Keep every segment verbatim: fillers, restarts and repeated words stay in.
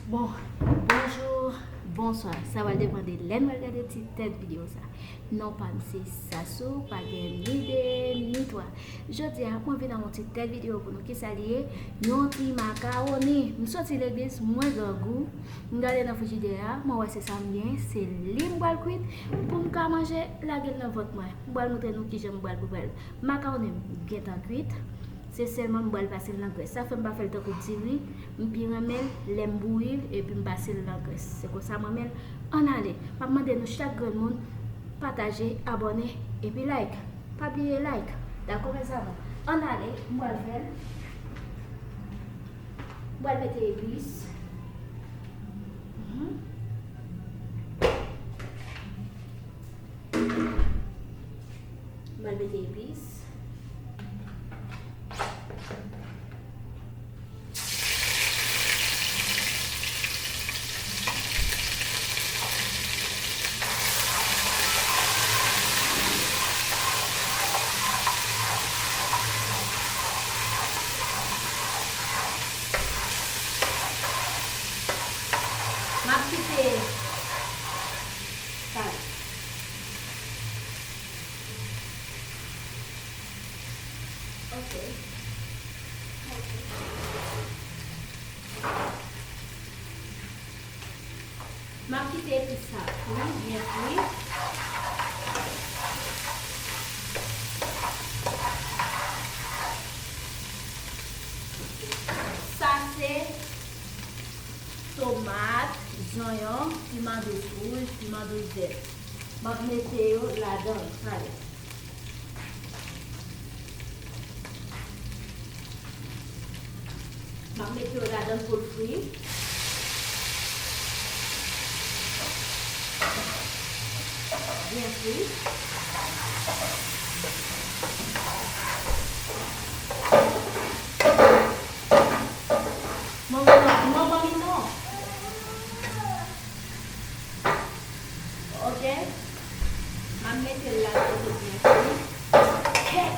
Bon, bonjou, bonswa. Sa va depann de lè n pral gade ti tèt videyo sa. Non pa m se Sassou, pa gen ni de, ni twa. Jodi a, mwen vin ak yon ti tèt videyo pou nou. Kisa li ye? Yon ti makawoni. M soti legliz, mwen grangou. M gade nan frijidè a, mwen wè se sa m gen, se li m pral kwit pou m ka manje, lage l nan vant mwen. M pral montre nou kijan m pral prepare l. Makawoni m gentan kwit. Se sèlman m pral pase l nan grès. Sa fè m pa fè l tankou diri. M pi renmen l lè m bouyi l epi m pase l nan grès. Se konsa m renmen l. Ann ale. M ap mande nou chak grenn moun pataje, abòne, epi like. Pa bliye like. Dakò, mezanmi? Ann ale. M pral fè l. M pral mete epis. Mhm. M pral mete epis. M ap kite sa. Ok. Ok. M ap kite epis sa fri, byen fri. Sa se tomat, zonyon, piman dous wouj, piman dous vèt. M ap mete yo ladan l, sa yo. M ap mete yo ladan l pou l fri. Byen fri. Manman, manman mi non. Ok. M ap mete l la kote byen fri. Kèt.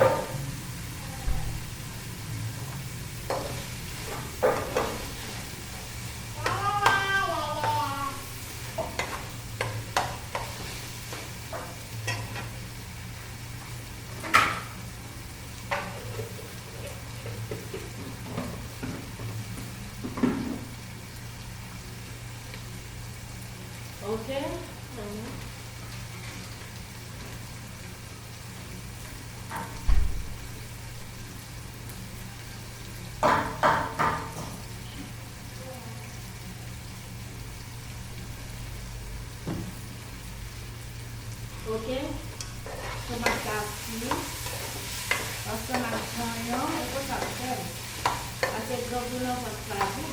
Ok. Ok. Tomat la fri. Ansanm ak zonyon, e konsa m fè l. Paske grangou nan vant pa di.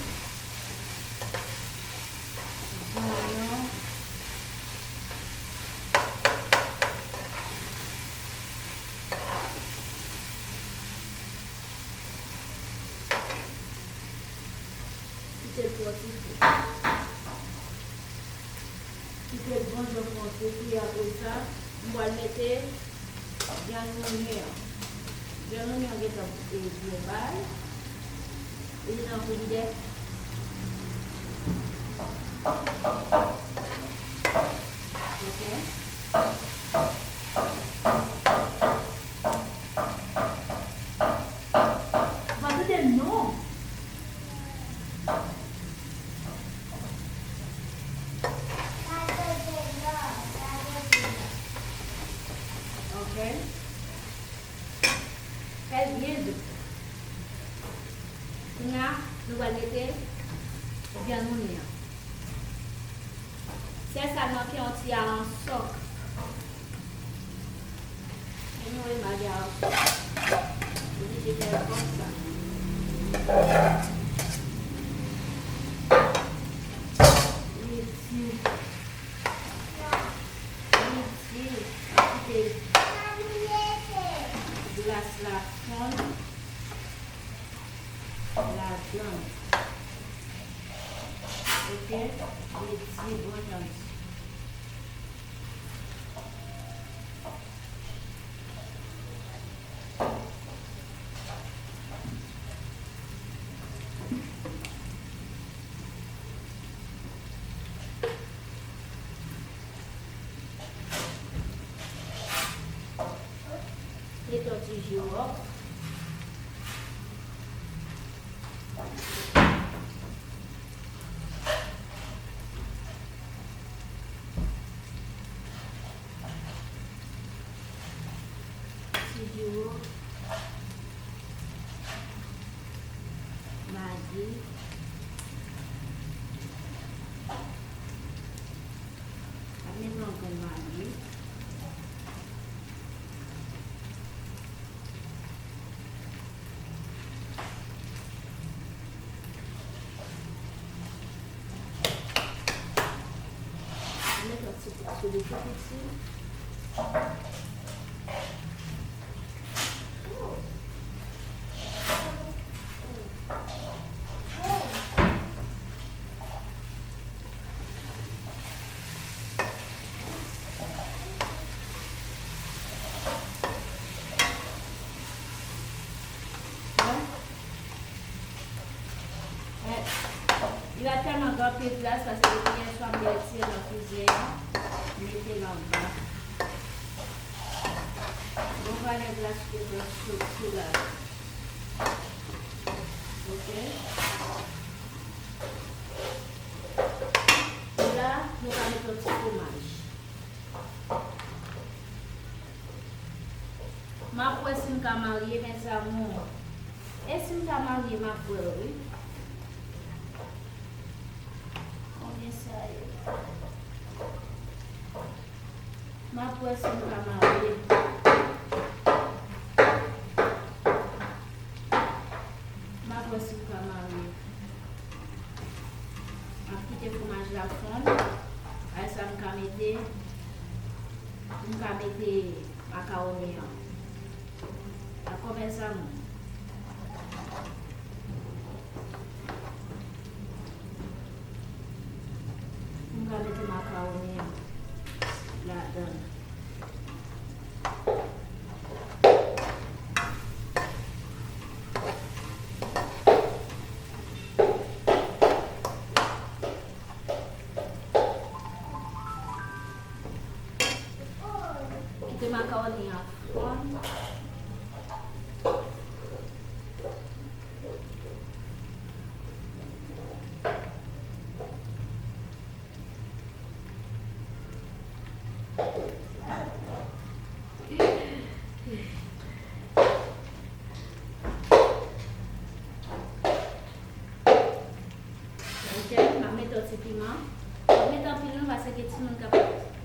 Zonyon. Kite l pran ti fri. Kite l bon jan pran ti fri, apre sa, m pral mete vyann mouni an. Vyann mouni an gentan byen bay. Li nan frijidè. Ok. Pa tande non. Ok. Fè l byen dou. Kounye a, nou pral mete vyann mouni an. Sèl sa l manke, yon ti aransòk. Anyway, m a gen aransòk. Oblije fè l konsa. Li di, li di, m ap kite glas la fonn ladan. Ok, li di bon jan. Ti jiwo, Magi, ap met yon grenn Magi. Met yon ti kout sou li tou piti. Li pa tèlman gen anpil gras paske depi yèswa m te retire nan frize a, m mete l anba. Bon valè gras ki gen sou, sou la. Ok. La, nou ka mete yon ti fwomaj. M ap wè si m ka marye, mes amours. E si m ka marye, m ap wè, wi. Konbyen sa ye? M ap wè si m ka marye. M ap wè si m ka marye. M ap kite fwomaj la fonn. Apre sa, m ka mete, m ka mete makawoni an. Dakò, mes amours? M ka mete makawoni an ladan l. Kite makawoni an fonn. Ok, m ap mete yon ti piman. M ap mete anpil non, paske gen timoun k ap,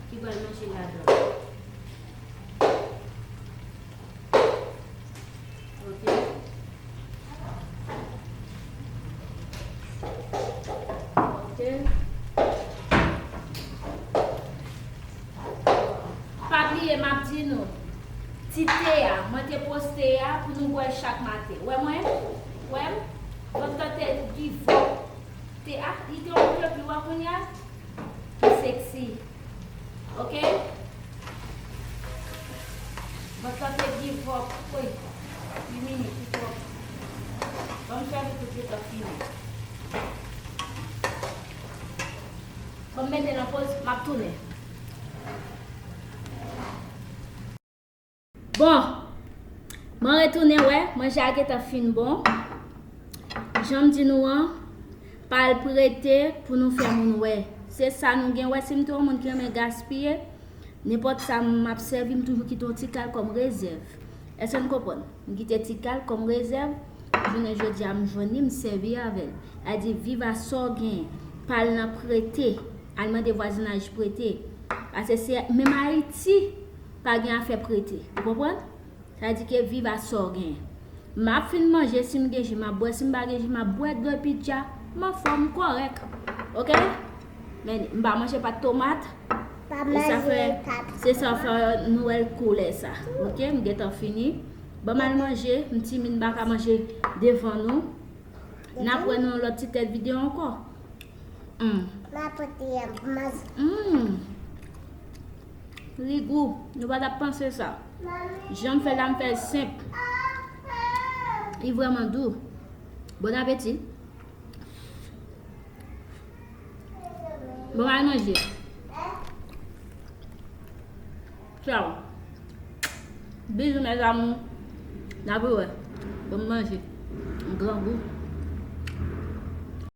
ki pral manje ladan. Ok. Ok. Pa bliye, m ap di nou, ti te a, mwen te poste a pou nou bwè l chak maten. Wè mwen? Wè m? Vant lan te give up. Te, ah, li te wonm epi wè kounye a? Li seksi. Ok? Vant lan te give up. Wi. Ui minit, li twòp. Ban m fè li tout li t ap fini. Ban m mete l an poz, m ap tounen. Bon, mwen retounen, wè, manje a gentan fin bon. Jan m di nou an, pa al prete pou nou fè moun wè. Se sa nou gen, wè, si m te yon moun ki renmen gaspiye, nenpòt sa m ap sèvi, m toujou kite yon ti kal kòm rezèv. Èske n konprann? M kite ti kal kòm rezèv, jounen jodi a m jwenn li, m sèvi avè l. Sa di, viv a sa w genyen, pa al nan prete, al mande vwazinaj prete. Paske se menm Ayiti, pa gen afè prete. Ou konprann? Sa di ke viv a sa w genyen. M ap fin manje, si m gen ji, m ap bwè, si m pa gen ji, m ap bwè dlo epi dja, m anfòm, m kòrèk. Ok? Men m pa manje pat tomat. E sa fè, se sa fè Nwèl koulè sa. Ok? M gentan fini. Ban m al manje, m timoun m pa ka manje devan nou. N ap wè nan yon lòt ti tèt videyo ankò. Mm. Ma pote yon mas. Mm. Li gou. Nou pa t ap panse sa. Jan m fè la, m fè l senp. Li vrèman dou. Bon apeti. Bon, al manje. Tchao. Bizou, mes amours. N ap wè. Ban m manje. M grangou.